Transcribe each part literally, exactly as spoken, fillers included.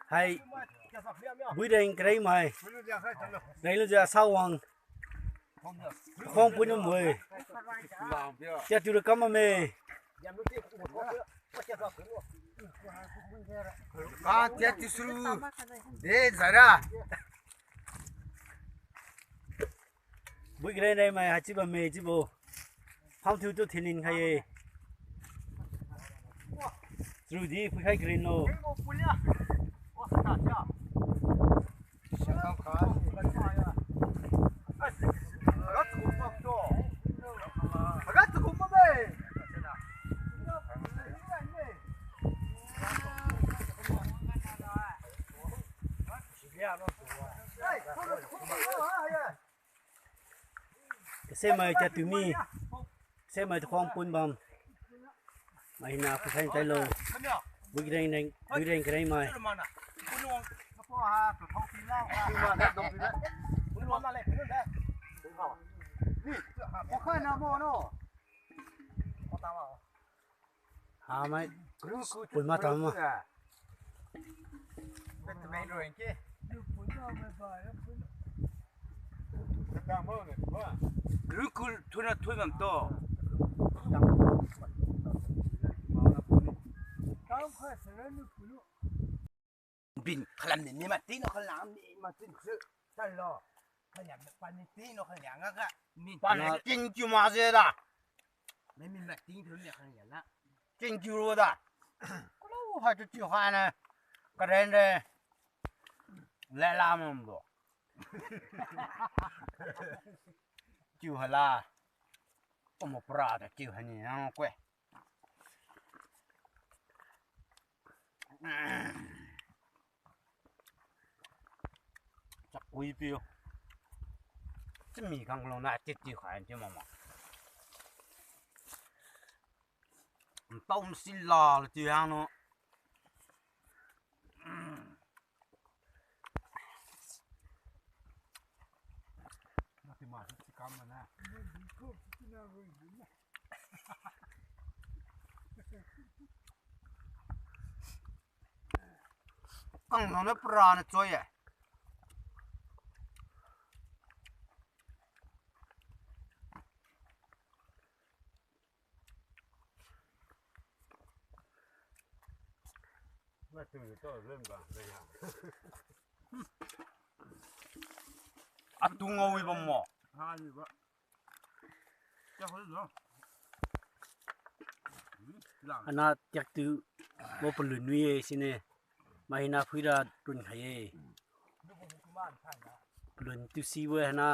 Hai, Buireng kareng mai. Renglujiu asawang. Khuang pun mai. Tia tiu ra kam mai. Ka tia tiu suru. De zara. Bui kareng reng mai haichiu bamme chiubo. Pham thiu tu thinlin khai-e. Chiudi phuikhai karinlo. Kasemai tia tiu mi. Kasemai tu khuang pun bam. Mai hina phuikhai tailo. Buireng reng, Buireng kareng mai. Ha mai. Pun ma tam ma. Rukul thuna thui bam to. Bin khalam ni, ni ma tin no khalam ni ma tin su. Talo. Khalam ni pan ni tin no khalam nga ga. Min pan na tin kiu ma je da. Min min ma tin tu ni khalam na. Tin kiu ro da. Kulo hai tu tiu hai na. Karen de. Lela mam do. Tiu hala. Omo pra da tiu hani nang kwe. Chakui piu. Chimi kang long na titi khai ti mama. Ntau msi la le ti hang no. Kang nang na pra na choi e. Atu ngao wi bam mo. Ana tiak tu bo palun wi e sine. Mai hina phuira run khai e. Palun tu si bo hana.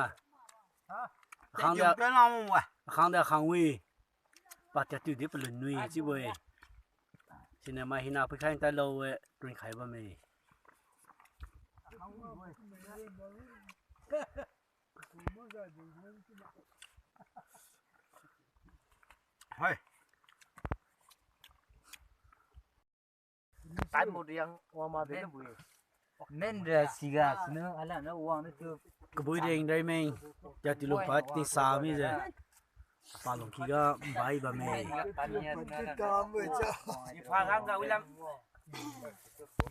Akhang da, akhang da akhang wi. Pa tia tu di palun nui chiubo-e. Siniu mai hina pui khai tailo-e, run khai bamme. Hai. Taibo riang wang ma de bui. Men ra siga siniu ala na wang na tu. Kabui riang dai meng. Tia tilu pa tingsa mi je. Palung kiga bai bamme. Ipha gang ga wilam.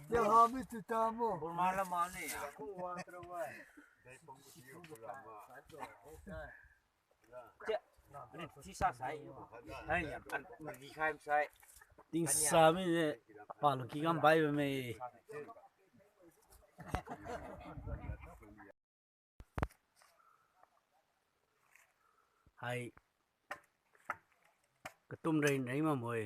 Tia ha mi tu tamo. Burma la ma ni. Tingsa mi je, palung kiga bai bamme. Hai. Katum rai rai ma moi.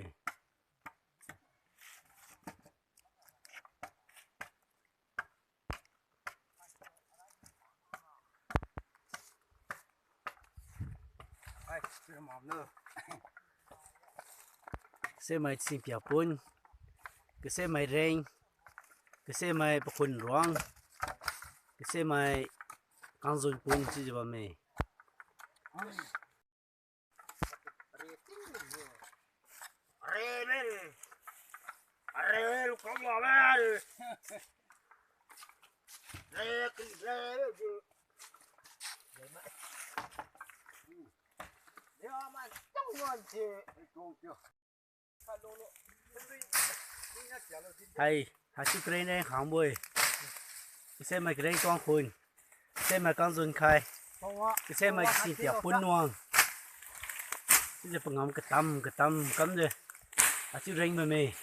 Kasemai singpia pun, kasemai reng, kasemai pakhun ruang, kasemai kangzun pun chiujiu bamme. Hai, haichiu kareng reng khangbo-e. Ise mai kareng tuang khun. Ise mai kangzun khai. Ise mai kasin tia pun nuang. Chiujiu pangam katam katam kamjiu. Achiu reng bamme.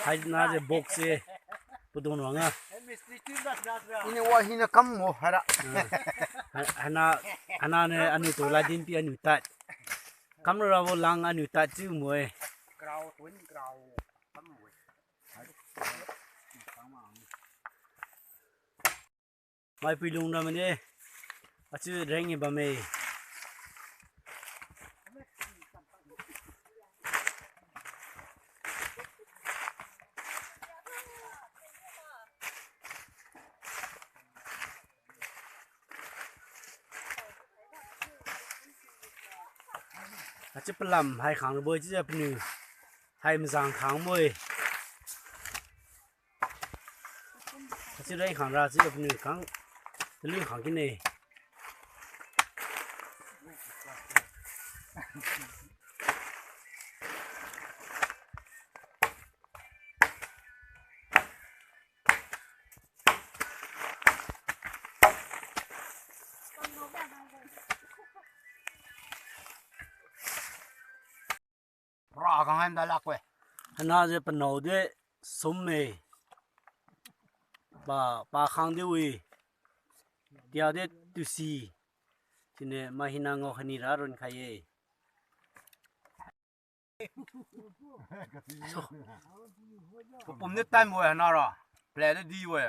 Haina je box se padung ruang a. Ini wa hina kam mo haira. Ah. Ha-, hana, hana ne anu tu ladin pi anu tad. Kam rabo lang anu tad chiu mo-e. Maipui lung ramane. Achiu reng-e bamme. Achiu palam hai khang rabo-e chiujiu paniu. Hai mazang khangbo-e. Achiu reng khang ra chiujiu paniu khang. Taliu khang kine. Ra khang hai da lakbo-e. Hana je panao de summe. Pa, pa khang di wi. Tia de tusi. Sine mai hina ngao khani ra run khai-e. Kapum ni tanbo-e hana ra. Plate di-e.